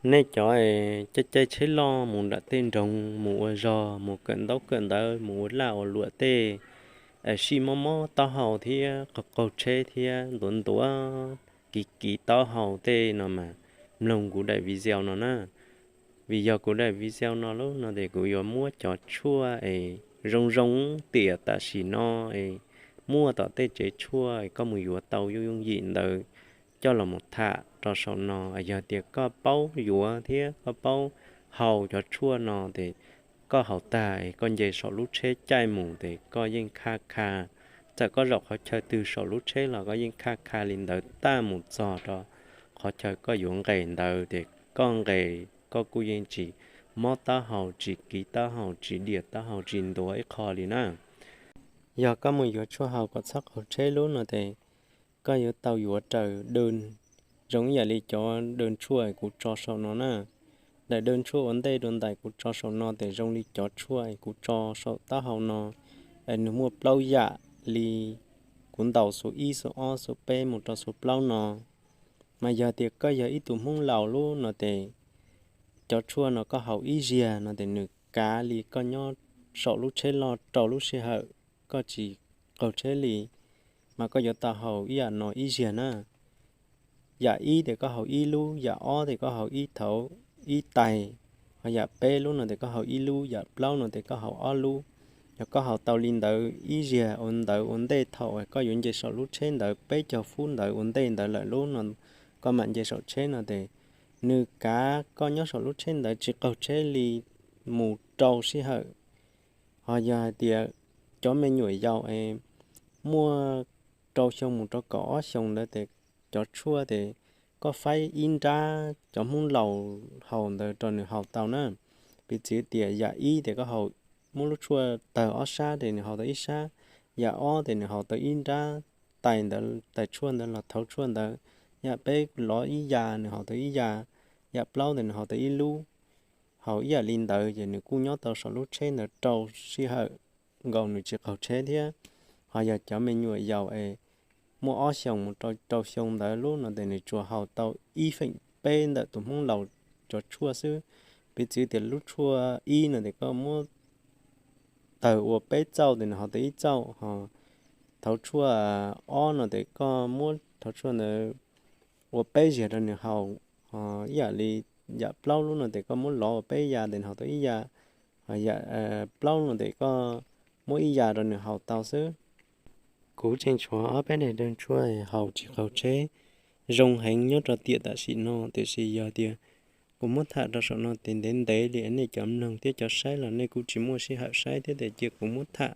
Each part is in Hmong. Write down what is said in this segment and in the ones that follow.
Nej cov es caij caij tsheb loj mus nram tej nroog, mus ua zog, mus kawm ntaub kawm ntawv, mus ua laj ua luam tej, es sij mob mob taub hau thiab qaug qaug tsheb thiab ntuav ntuav kiv kiv taub hau tej no mas mloog kuv daim video no na. Vim yog kuv daim video no lub no ces kuv yuav muab cov tshuaj es zoo zoo tiam tam sim no es muaj tom tej tsev tshuaj es koj mus yuav tau yooj yooj yim ntawd coj los mus tham rau saum no. Yog tias koj paub yuav thiab koj paub haus cov tshuaj no ces koj haus tag es koj nce saum lub tsheb caij mus ces koj yeej kha kha. Txawm koj zaum qhov chaw twg saum lub tsheb los koj yeej kha kha li ntawd tag mus txog rau qhov chaw koj yuav nqes ntawd ces koj nqes koj kuj yeej tsis mob taub hau, tsis kiv taub hau, tsis diam taub hau, tsis ntuav ib qho li na. Yog koj mus yuav tshuaj haus kom txhob qaug tsheb lub no ces koj yuav tau yuav raws dawm zoo ib yam li cov dawm tshuaj kuv tso saum no na. Daim dawm tshuaj ua ntej dua ntais kuv tso saum no ces zoo li cov tshuaj kuv tso saum taub hau no, es nws muaj plaub yam li, kuv ntaus xuv ib xuv ob xuv peb mus rau xuv plaub no. Mas yog tias koj yog ib tug Hmoob laus lub no ces cov tshuaj no koj haus ib zaug no ces nws kav li koj nyob saum lub tsheb loj rau lub sij hawm koj tsis qaug tsheb li, mas koj yuav tau haus ib yam no ib zaug na. Yam ib ces koj haus ib lub, yam ob ces koj haus ib thaum ib tais, ho yam peb lub no ces koj haus ib lub, yam plaub no ces koj haus ob lub. Yog koj haus tau li ntawd ib zaug ua ntawd ua ntej thaum koj yuav nce saum lub tsheb ntawd peb caug fub ntawd ua ntej ntawd lawm lub no, koj mam nce saum tsheb no ces nws kav koj nyob saum lub tsheb ntawd tsis qaug tsheb li mus rau sij hawm. Ho yog hais tias cov me nyuam yaus es muaj rau xyoo mus rau kaum ob xyoos ntawd ces cov tshuaj ces koj faib ib nrab cov Hmoob laus haus ntawd rau nws haus tau na. Piv txwv tias yam ib ces koj haus, muab lub tshuaj tawg ob sab ces nws haus tau ib sab, yam ob ces nws haus tau ib nrab, tais ntawd, tais tshuaj ntawd los thauv tshuaj ntawd, yam peb lov ib yam nws haus tau ib yam, yam plaub ces nws haus tau ib lub. Haus ib yam li ntawd ces nws kuj nyob tau saum lub tsheb ntawd rau sij hawm nkaus nws tsis qaug tsheb thiab. Ho yog cov me nyuam yaus es muaj ob xyoos mus rau rau xyoo ntawd lub no ces nws tsuas haus tau ib feem peb ntawm tus Hmoob laus cov tshuaj xwb. Piv txwv tias lub tshuaj ib no ces koj muab tawg ua peb txauj ces nws haus tau ib txauj, ho thauv tshuaj ob no ces koj muab thauv tshuaj ntawd ua peb zaug rau nws haus. Ho ib yam li yam plaub lub no ces koj muab lov ua peb yav ces nws haus tau ib yav, ho yam plaub no ces koj muab ib yav rau nws haus tau xwb. Kuv tseem tshuav ob peb daim dawm tshuaj haus tsis qaug tsheb zoo heev nyob rau tiam tam sim no, tiam sis yog tias kuv muab tham rau saum no ces ntev ntev li, nej cov mloog thiab cov saib los nej kuj tsis muaj sij hawm saib thiab, ces cia kuv muab tham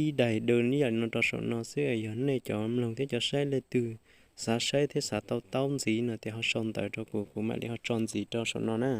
ib daim dawm ib yam no rau saum no xwb. Yog nej cov mloog thiab cov saib leej twg xav saib thiab xav tau taub ntxiv no ces ho sau ntawv rau kuv, kuv mam li ho tso ntxiv rau saum no na.